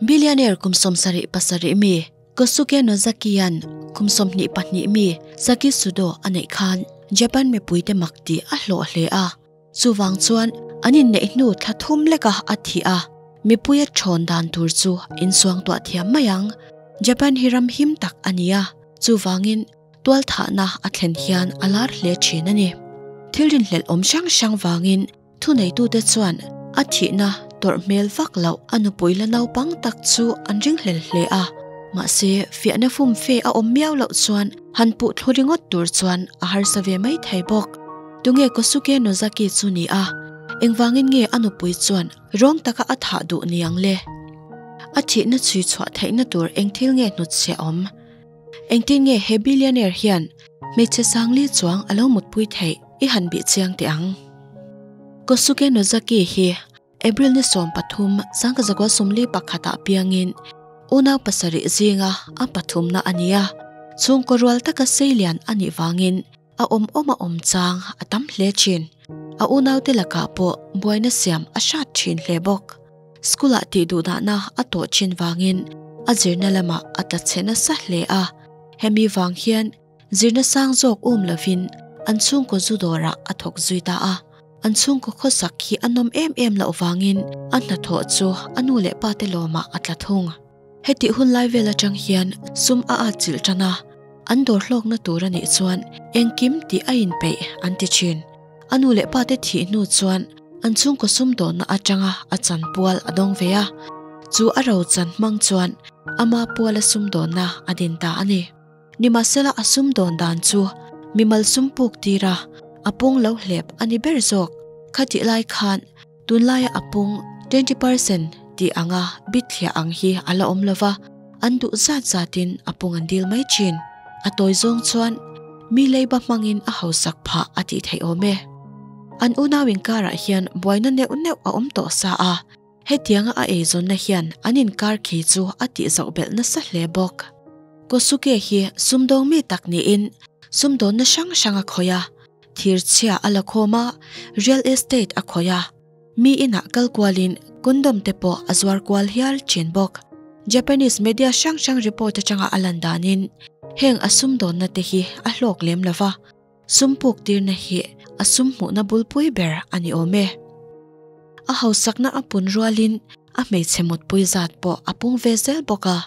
Billionaire kum 77 mi Kosuke Nozakian kum 22 mi Saki Sudo a neih khan Japan mipuite mak tih a hlawh hle a. Chuvang chuan an inneih hnu thla thum leka a thih a, mipuia thawn dan tur chu insuangtuah thiam mai ang. Japan hi ram him tak a ni a, chuvangin tualthahna a thlen hian a lar hle thin a ni. Thil rinhlelh awm hrang hrang vangin Thuneitute chuan a thihna tawrh hmel vak loh a nupui la naupang tak chu an ringhlel hle a, mahse fiahna fumfe a awm miau loh chuan han puh thlu ringawt tur chuan a harsa ve mai thei bawk. Tunge Kosuke Nozaki chu ni a, engvangin nge a nupui chuan rawng taka a thah duh niang le? A thihna chhui chhuah theihna tur eng thil nge hnutchhiah awm? Engtin nge he billionaire hian hmeichhe sangli chuang a lo mutpui theih i han bih chiang teh ang. Kosuke Nozaki hi April ni 13, 1941 ah piangin unau pasarih zinga a pathumna a ni a, chhungkaw rual taka seilian a nih vangin a awm awm a awm chang a tam hle thin. A unaute lakah pawh buaina siam a hrat thin hle bawk. School ah tih duhdahna a tawh thin vangin a zirna lamah a tla chhe nasa hle a, hemi vang hian zirna sang zawk um lovin an chhungkaw zu dawrah a thawk zui ta a. An chhungkaw khawsak hi a nawm em em loh vangin a hnathawh chu a nu leh pa te lawmah a tla thung. Hetih hun lai vel atang hian sum a atchilh tan a, an dawr hlawkna tur a nih chuan engkim tih a inpeih an ti thin. A nu leh pa te thih hnu chuan an chhungkaw sumdawnna atanga a chan pual a dawng ve a, chu a ro chan hmang chuan ama puala sumdawnna a din ta a ni. Nimahsela a sumdawn dan chu mimal sum puk tir a, a pung lo hlep a ni ber zawk. Khatih lai khan tunlaia a pung 20% tih anga bithliah ang hi a la awm lova, an duh zat zatin a pung an dil mai thin. A tawi zawng chuan mi leiba hmangin a hausak phah a tih theih awm e. An unau inkarah hian buaina neuh neuh a awm tawh sa a, hetianga a eizawnna hian an inkar khi chu a tih zoh belh nasa hle bawk. Kosuke hi sumdawng mi tak niin sumdawnna hrang hrang a khawih a, thirchhia a la khawm a, real estate a khawih a. Mi inah kal kualin condom te pawh a zuar kual hial thin bawk. Japanese media hrang hrang report atanga a lan danin heng a sumdawnna te hi a hlawk lem lova, sum puk tirna hi a sum hmuhna bulpui ber a ni awm e. A hausakna a pun rualin a hmeichhe mutpui zat pawh a pung ve zel bawk a.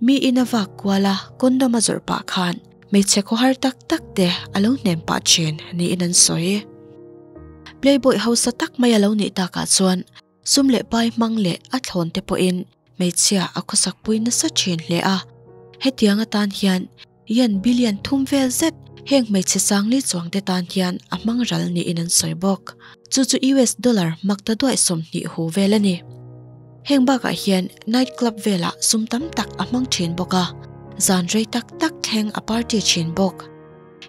Mi ina vak kuala condom a zawrh pah khan hmeichhe khawhar tak tak te a lo hnem pah thin niin an sawi. Playboy hausa tak mai a lo nih takah chuan sum leh pai hmang leh a thlawn te pawhin hmeichhia a khawsak pui nasa thin hle a. Hetiang atan hian yen billion thum vel zet heng hmeichhe sangli chuang te tan hian a hmang ral niin an sawi bawk. Chu chu US dollar makta duaih 20 hu vel a ni. Heng bakah hian night club velah sum tam tak a hmang thin bawk a, zan rei tak tak thleng a party thin bawk.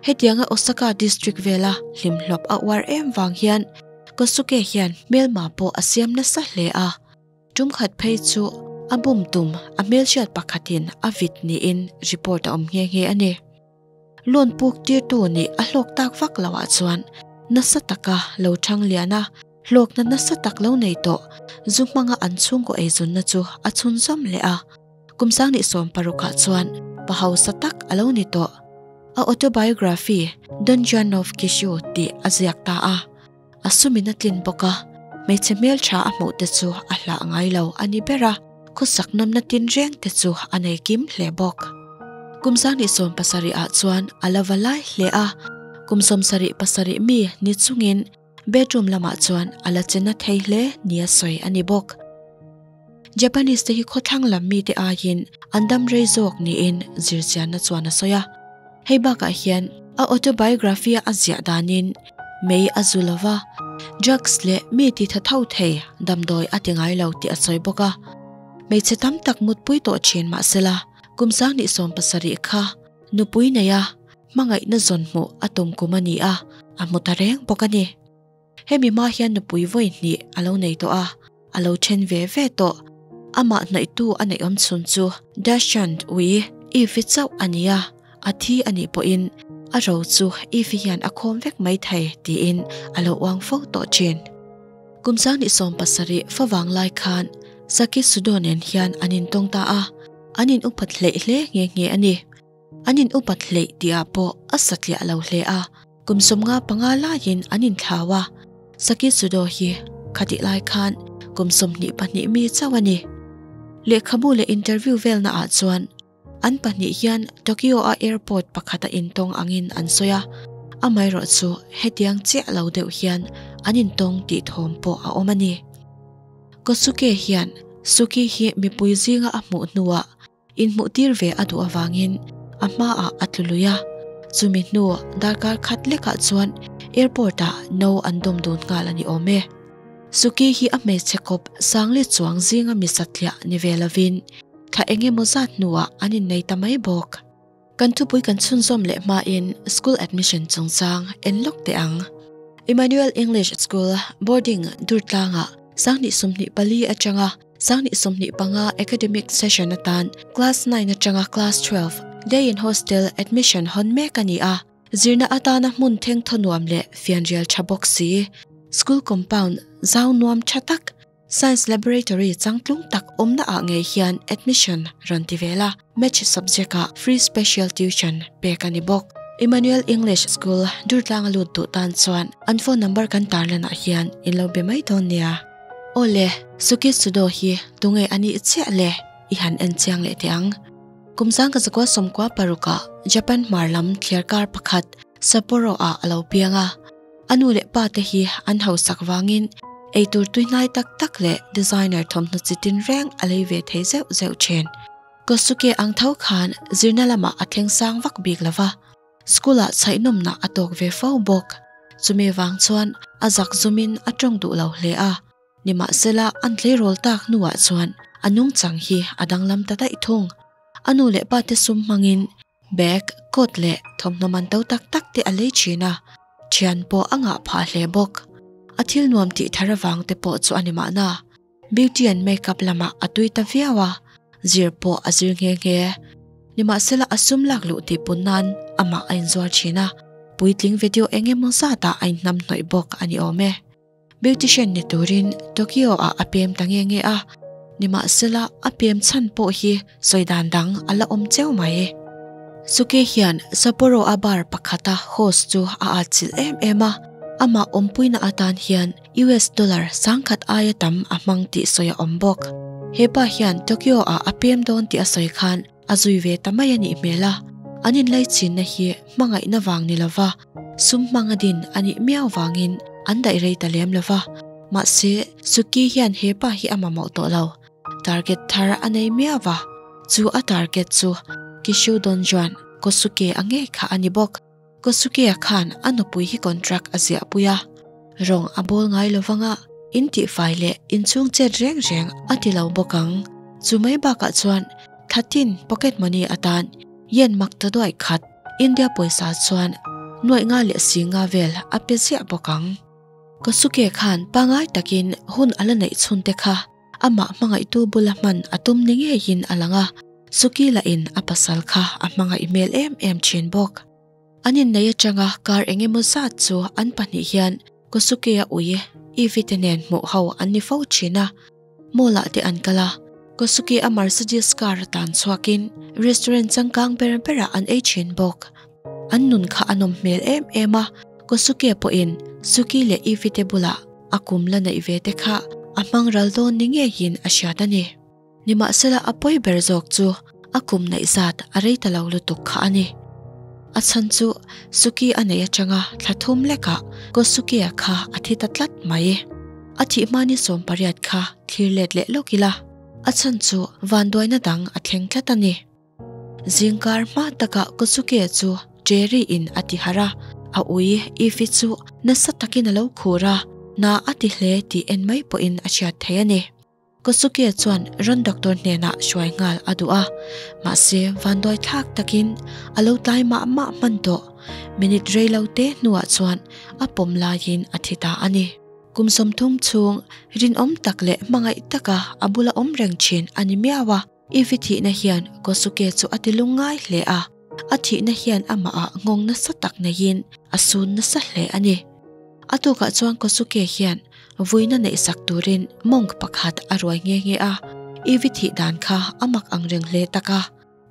Hetianga Osaka district vela hlimhlawp a uar em vang hian Kosuke hian hmelma pawh a siam nasa hle a, tum khat phei chu a bum tum a hmelhriat pakhatin a vit niin report a awm nghe nghe a ni. Loan puk tirtu nih a hlawk tak vak loah chuan nasa taka lo thang lian a, Hlawkna nasa tak lo nei tawh zu hmanga an chhungkaw eizawnna chu a chhunzawm leh a, kum 2016 ah chuan pa hausa tak a lo ni tawh. A autobiography Don Juan of Kishu tih a ziak ta a, a sumin a tlin bawk a, hmeichhe hmeltha a hmuh te chu a hlah ngai lo a ni ber a, khawsak nawmna tinreng te chu a nei kim hle bawk. Kum 2017 ah chuan a la va lai hle a, kum 77 mi ni chungin Bedroom lamah chuan a la che na thei hle nia sawi a ni bawk. Japanese te hi khawthlang lam mite aiin an dam rei zawk niin zirchianna chuan a sawi a. Hei bakah hian a autobiography a ziah danin mei a zu lova, drugs leh mi ti tha tho thei damdawi a ti ngai lo tih a sawi bawk a. Hmeichhe tam tak mutpui tawh thin mahsela kum 2017 kha Nupui neia hmangaihna zawn hmuh a tum kum a ni a, a hmu ta reng bawk a ni. Hemi hma hian nupui vawi hnih a lo nei tawh a, a lo then ve ve tawh. Amah hnaihtu a neih awm chhun chu Dashant ui Eve-i chauh a ni a, a thi a nih pawhin a ro chu Eve-i hian a khawm vek mai thei tiin a lo uang fo tawh thin. Kum 2017 favang lai khan. Saki Sudo nen hian an intawng ta a, an in upat hleih hle nghe nghe a ni. An in upat hleih tihah pawh a satliah lo hle a, kum 55 laiin an inthlau a, Saki Sudo hi khatih lai khan kum 22 mi chauh a ni. Lehkhabu leh interview velna ah chuan an pahnih hian Tokyo a airport pakhata intawng angin an sawi a, amaherawhchu hetiang chiah lo deuh hian an intawng tih thawm pawh a awm a ni. Kosuke hian Suki hi mipui zinga a hmuh hnuah inhmuhtir ve a duh avangin a hmaah a tlu lui a, chumi hnu darkar khat lekah chuan airport ah no an dawm dun nghal a ni awm e. Suki hi a hmeichhe kawp sangli chuang zinga mi satliah ni ve lovin thla eng emaw zat hnuah an innei ta mai bawk. Kan thupui kan chhunzawm leh hmain school admission chungchang en lawk teh ang. Emmanuel English School boarding Durtlangah 2024 atanga 2025 academic session atan class 9 atanga class 12 day in hostel admission hawn mek a ni a. Zirna atana hmun theng thaw nuam leh fianrial tha bawk si. School compound zau nuam tha tak, Science Laboratory changtlung tak awmna ah ngei hian admission rawn ti vel a, Maths subject ah free special tuition pek a ni bawk. Emmanuel English School, Durtlang a lut duh tan chuan an phone number kan tarlan ah hian in lo be mai dawn nia. Awle, Suki Sudo hi tunge a nih chiah le? I han en chiang leh teh ang. Kum 1996 ah Japan hmar lam thliarkar pakhat Sapporo ah a lo piang a. A nu leh pa te hi an hausak vangin eitur tuihnai tak tak leh designer thawmhnaw chi tin reng a lei ve thei zeuh zeuh thin. Kosuke ang tho khan zirna lamah a thleng sang vak bik lo va, school ah chhaihnawmna a tawk ve fo bawk. Chumi vang chuan a zak zumin a tawng duh lo hle a, nimahsela an tleirawl tak hnuah chuan a nungchang hi a danglam ta daih thung. A nu leh pa te sum hmangin Bag, coat leh thawmhnaw man to tak tak te a lei thin a, thian pawh a ngah phah hle bawk. A thil nuam tih thar avang te pawh chu a ni mahna. Beauty and makeup lamah a tui ta viau a, zir pawh a zir nghe nghe. Nimahsela a sum lak luh tih pun nan amah a inzuar thin a, puitling video eng emaw zatah a inhnamhnawih bawk a ni awm e. Beautician ni turin Tokyo ah a pem ta nge nge a, nimahsela a pem chhan pawh hi sawi dan dang a la awm cheu mai. Suki hian Sapporo a bar pakhata host chu a atchilh em em a, amah awmpuina atan hian US dollar 10,000 aia tam a hmang tih sawi a awm bawk. He pa hian Tokyo ah a pem dawn tih a sawi khan a zui ve ta mai a nih hmel a, an inlaichinna hi hmangaihna vang ni lova sum hmanga din a nih miau vangin an daih rei ta lem lova, mahse Suki hian he pa hi a mamawh tawh lo, target thar a nei miau va, chu a target chu Kishu Donjuan Kosuke a ngei kha a ni bawk. Kosuke-a khan a nupui hi contract a ziah pui a, rawng a bawl ngai lo vang a, in tihfai leh inchhung chet reng reng a ti lo bawk ang. Chu mai bakah chuan Thlatin pocket money atan yen mak ta duai khat India pawisa chuan nuaih nga leh si nga vel a pe ziah bawk ang. Kosuke khan pangai takin hun a la neih chhun te kha amah hmangaihtu bula hman a tum ni ngeiin a lang a, Suki lahin a pasal kha a hmangaih hmel em em thin bawk. An innei atanga kar eng emaw zat chu an pahnih hian Kosuke-a ui Ivy te nen hmuh ho an ni fo thin a, mall ah te an kal a, Kosuke-a Mercedes car a tan chhuakin restaurant changkang ber berah an ei thin bawk. An nun kha a nawm hmel em em a, Kosuke pawhin Suki leh Ivy te bulah a kum la neih ve te kha a hmang ral dawn ni ngeiin a hriat a ni. Nimahsela a pawi ber zawk chu a kum neih zat a rei ta lo lutuk kha a ni. A chhan chu Suki a neih atanga thla thum lekah Kosuke-a kha a thi ta tlat mai. A thih hma ni 18 kha thlir let leh lawk ila, a chhan chu vanduaina dang a thleng tlat a ni. Zingkar hma takah Kosuke chu Jerry in a ti harh a, a ui Ify chu nasa takin a lo khur a, na a ti hle tih en mai pawhin a hriat thei a ni. Kosuke chuan ran doctor hnenah hruai nghal a duh a, mahse vanduai thlak takin a lo tlai mah mah hman tawh. Minute rei lo te hnuah chuan a pawm laiin a thi ta a ni. Kum 30 chhung rinawm tak leh hmangaih taka a bula awm reng thin a ni miau a. Ivy thihna hian Kosuke chu a ti lungngai hle a, a thihna hian amahah nghawng nasa tak neiin a sun nasa hle a ni. A tukah chuan Kosuke hian. Vuina neih sak turin monk pakhat a ruai nghe nghe a, Ivy thih dan kha a mak ang reng hle tak a.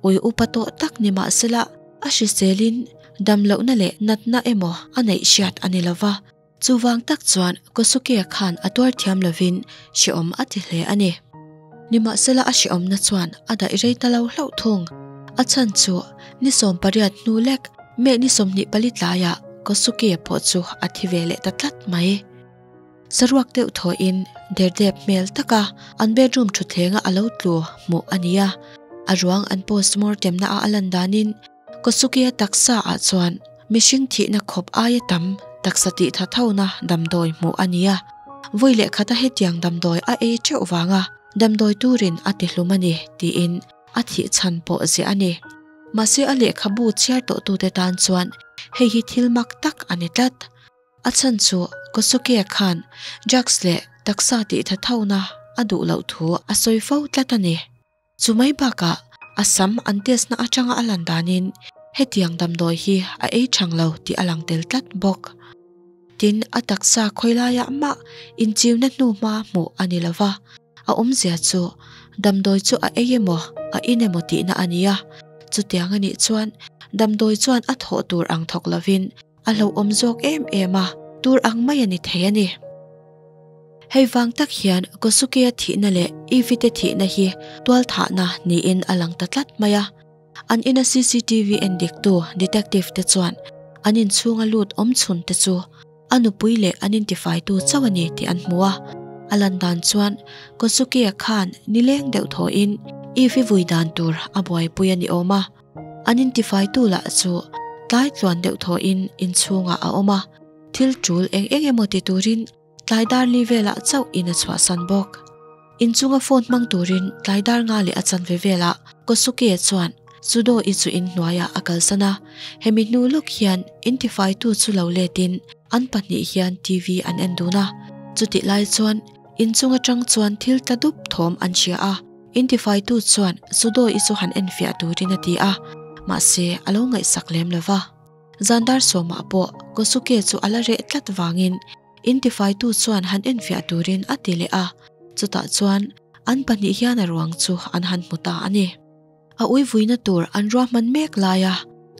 Ui upa tawh tak ni mahsela a hriselin damlohna leh natna emaw a neih hriat a ni lova, chuvang tak chuan Kosuke khan a tuar thiam lovin hreawm a ti hle a ni. Nimahsela a hreawmna chuan a daih rei ta lo hlauh thung. A chhan chu ni 18 hnu lek May ni 24 tlaiah Kosuke pawh chu a thi ve leh ta tlat mai. Saruak deuh thawhin derdep hmel taka an bedroom thutthlenga a lo tlu hmuh a ni a. A ruang an postmortem na a a lan danin Kosuke-a taksa ah chuan mihring thihna khawp aia tam taksa tih tha thona damdawi hmuh a ni a. Vawi leh khata hetiang damdawi a ei teuh vanga damdawi turin a ti hlum a ni tiin a thih chhan pawh ziah a ni. Mahse a lehkhabu chhiar tawhtute tan chuan hei hi thil mak tak a ni tlat. A chhan chu Kosuke khan drugs leh taksa tih tha thona a duh loh thu a sawi fo tlat a ni. Chumai bakah a sam an test na atanga a lan danin hetiang damdawi hi a ei thang lo tih a lang tel tlat bawk. Tin, a taksa khawilaiah mah inchiuna hnu hma hmuh a ni lova, a awmzia chu damdawi chu a ei emaw a in emaw tihna a ni a. Chutiang a nih chuan damdawi chuan a thawh tur ang thawk lovin a hlauhawm zawk em em a, tur ang mai a ni thei a ni. Hei vang tak hian Kosuke-a thihna leh Ivy-te thihna hi tualthahna niin a lang ta tlat mai a. An ina cctv en diktu detective te chuan an inchhunga lut awm chhun te chu a nupui leh an intifaitu chauh a ni tih an hmu a. A lan dan chuan Kosuke-a khan nileng deuh thawhin Ivy vui dan tur a buaipui a ni awm a. An intifaitu lah chu tlai tluan deuh thawhin inchhungah a awm a, thil tul eng eng emaw ti turin tlai dar li velah chauh in a chhuahsan bawk. Inchunga phone hmang turin tlai dar nga leh a chanve velah Kosuke chuan Sudo-i chu inhnuaiah a kalsan a, hemi hnu lawk hian intifaitu chu lo letin an pahnih hian TV an en dun a, chutih lai chuan inchung atang chuan thil tla dup thawm an hria a. Intifaitu chuan Sudo-i chu han enfiah turin a ti a, mahse a lo ngaihsak lem lo va. Zan dar sawmah pawh Kosuke chu a la reh tlat vangin intifaitu chuan han enfiah turin a ti leh a, chutah chuan an pahnih hian a ruang chu an han hmu ta a ni. A uivuina tur an ruahman mek laia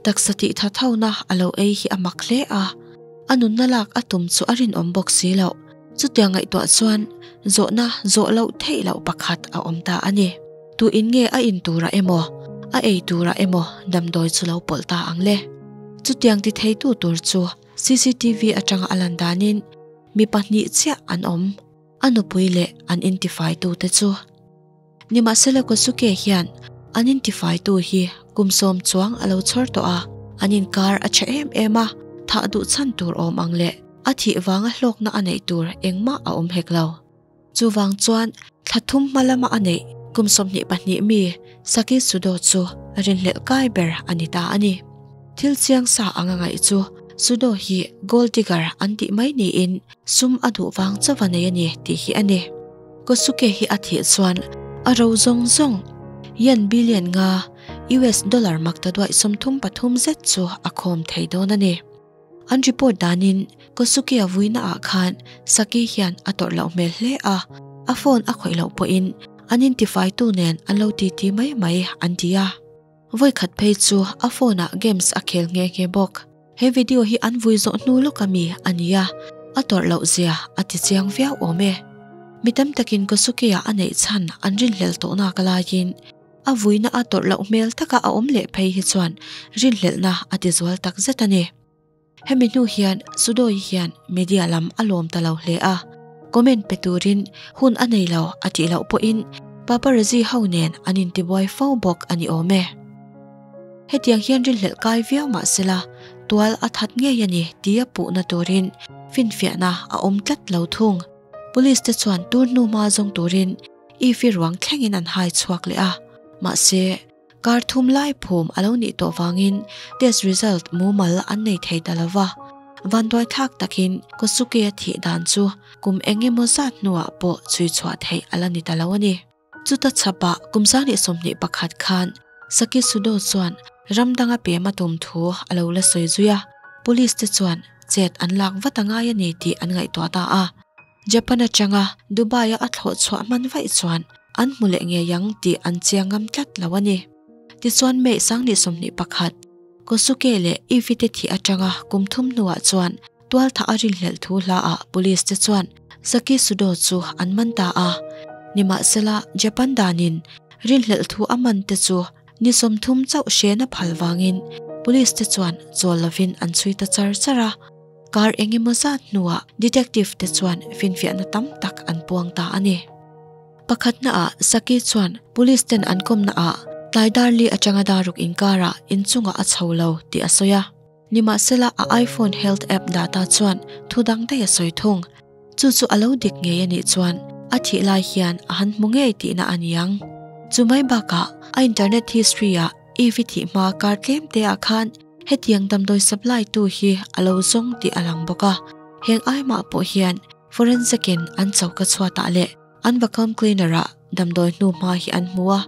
taksa tih tha thona a lo ei hi a mak hle a, a nunna lak a tum chu a rinawm bawk si loh. Chutiang ngaihtuah chuan zawhna zawh loh theih loh pakhat a awm ta a ni. Tu in nge a in turah emaw, a ei turah emaw damdawi chu lo pawlh ta ang le? Chutiang ti theitu tur chu cctv atanga a lan danin mi pahnih chiah an awm, a nupui leh an intifaitute chu. Nimahsela Kosuke hian an intifaitu hi kum sawm chuang a lo chhawr tawh a, an inkar a tha em em a, thah duh chhan tur awm ang leh a thih vanga hlawkna a neih tur engmah a awm hek lo. Chuvang chuan thla thum hma lama a neih kum 22 mi Saki Sudo chu rinhlelh kai ber a ni ta a ni. Thil chiang sa anga ngaih chu Sudo hi gold digger an tih mai niin sum a duh vang chauh a nei a ni tih hi a ni. Kosuke hi a thih chuan a ro zawng zawng yen billion nga US dollar makta duaih 33 zet chu a khawm thei dawn a ni. An report danin Kosuke a vuina ah khan Saki hian a tawrh loh hmel hle a, a phone a khawih loh pawhin an intifaitu nen an lo titi mai mai an ti a. Vawi khat phei chu a phone ah games a khel nghe nghe bawk. He video hi an vui zawh hnu lawk ami a ni a, a tawrh loh zia a ti chiang viau awm e. Mi tam takin Kosuke-a a neih chhan an rinhlelh tawh nak laiin a vuina a tawrh loh hmel taka a awm leh phei hi chuan rinhlelhna a ti zual tak zet a ni. Hemi hnu hian Sudoi hian media lam a lawm ta lo hle a, comment pe turin hun a nei lo a tih loh pawhin paparazzi ho nen an intibuai fo bawk a ni awm e. Hetiang hian rinhlelh kai viau mah sela, tual a that ngei a ni tia puhna turin finfiahna a awm tlat lo thung. Police te chuan tur hnu hma zawng turin Eve-i ruang thlengin an hai chhuak leh a, mahse kar thum lai phum a lo nih tawh vangin test result mumal an nei thei ta lo va. Vanduai thlak takin Kosuke-a thih dan chu kum eng emaw zat hnuah pawh chhui chhuah theih a la ni ta lo a ni. Chuta chhapah kum 2021 khan Saki Sudo chuan ram danga pem a tum thu a lo la sawi zui a, police te chuan chet an lak vat a ngai a ni tih an ngaihtuah ta a. Japan atanga Dubai-a a thlawh chhuah hman vaih chuan an hmu leh ngei ang tih an chiang ngam tlat lo a ni. Tichuan May 2021, Kosuke leh Ivy te thih atanga kum thum hnuah chuan tualthah a rinhlelh thu hlaah police te chuan Saki Sudo chu an man ta a. Nimahsela, Japan danin rinhlelh thu a man te chu ni 30 chauh hrena phal vangin police te chuan chawl lovin an chhui ta char char a. Kar engemaw zat hnuah detective te chuan finfiahna tam tak an puang ta a ni. Pakhatnaah Saki chuan police ten an kawmnaah tlai dar li atanga dar ruk inkarah inchungah a chho lo tih a sawi a. Nimahsela a iPhone health app data chuan thu dang daih a sawi thung. Chu chu a lo dik ngei a nih chuan a thih lai hian a han hmu ngei tihna a ni ang. Chu mai bakah a internet history ah Eve-i thih hma kar tlem te ah khan hetiang damdawi supply tu hi a lo zawng tih a lang bawk a. Heng aimah pawh hian forensic in an choka chhuatah leh an vacuum cleaner ah damdawi hnu hma hi an hmu a,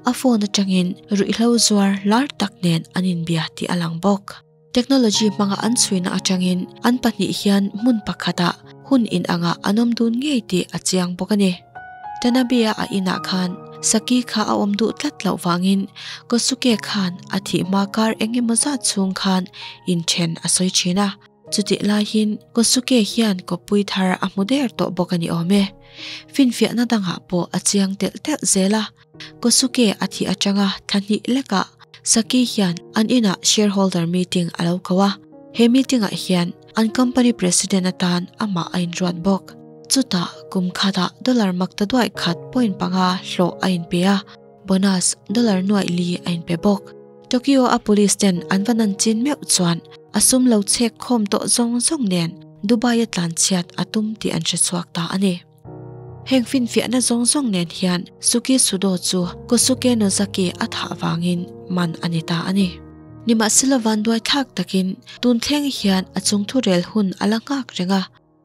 a phone atangin ruihhlo zuar lar tak nen an inbia tih a lang bawk. Technology hmanga an chhuina atangin an pahnih hian hmun pakhatah hun inangah an awm dun ngei tih a chiang bawk a ni. Tanabe-a a inah khan Saki kha a awm duh tlat loh vangin Kosuke khan a thih hma kar eng emaw zat chhung khan inthen a sawi thin a. Chutih laiin Kosuke hian kawppui thar a hmu der tawh bawk a ni awm e. Finfiahna dangah pawh a chiang telh telh zel a. Kosuke a thih atanga thla hnih lekah Saki hian an inah shareholder meeting a lo ko a. He meeting ah hian an company president atan amah a inruat bawk. Chutah kum khatah dollar mak ta duaih khat point panga hlawh a inpe a, bonus dollar nuaih li a inpe bawk. Tokyo a police ten an va nan chin meuh chuan a sum lo chhek khawm tawh zawng zawng nen Dubai a tlanchhiat a tum tih an hre chhuak ta a ni. Heng finfiahna zawng zawng nen hian Suki Sudo chu Kosuke Nozaki a thah vangin man a ni ta a ni. Nimahsela vanduai thlak takin tun thleng hian a chungthu rel hun a la nghak reng a,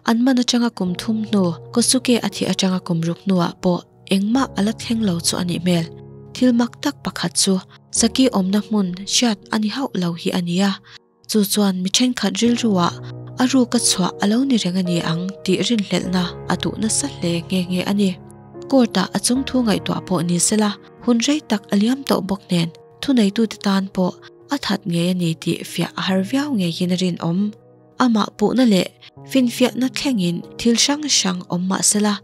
An man atanga kum thum hnu, Kosuke a thih atanga kum ruk hnuah pawh engmah a la thleng lo chu a nih hmel. Thil mak tak pakhat chu Saki awmna hmun hriat a ni hauh lo hi a ni a, chu chuan mi thenkhat rilruah a ruk a chhuah a lo ni reng a ni ang tih rinhlelhna a duh nasa hle nghe nghe a ni. Court-ah a chungthu ngaihtuah pawh ni sela, hun rei tak a liam tawh bawk nen thuneitute tan pawh a that ngei a ni tih fiah a har viau ngeiin a rinawm. Amah puhna leh finfiahna thlengin thil hrang hrang awm mah sela,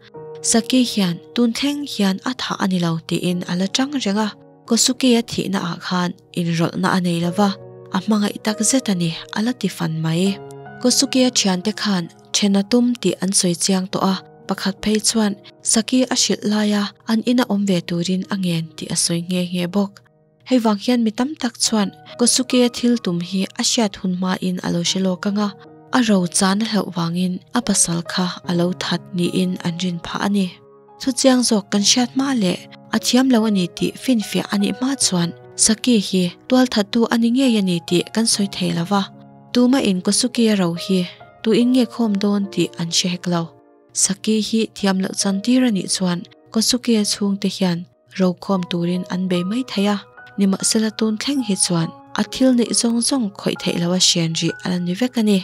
Saki hian tun thleng hian a thah a ni lo tiin a la chang reng a. Kosuke-a thihna ah khan inrawlhna a nei lova, a hmangaih tak zet a ni, a la ti fan mai. Kosuke-a thiante khan then a tum tih an sawi chiang tawh a, pakhat phei chuan Saki a hrilh laia an ina awm ve turin a ngen tih a sawi nghe nghe bawk. Hei vang hian mi tam tak chuan Kosuke-a thil tum hi a hriat hun hmain a lo hre lawk ang a, a ro chan a hlauh vangin a pasal kha a lo that niin an rin phah a ni. Chuchiang zawk kan hriat hma leh a thiam lo a ni tih finfiah a nih hma chuan Saki hi tualthattu a ni ngei a ni tih kan sawi thei lo va, tumahin Kosuke-a ro hi tuin nge khawm dawn tih an hre hek lo. Saki hi thiam loh chan tir a nih chuan Kosuke-a chhungte hian Rokhawm turin an bei mai thei a, nimahsela tun thleng hi chuan a thil neih zawng zawng khawih theih loh a hrian rih a la ni vek a ni.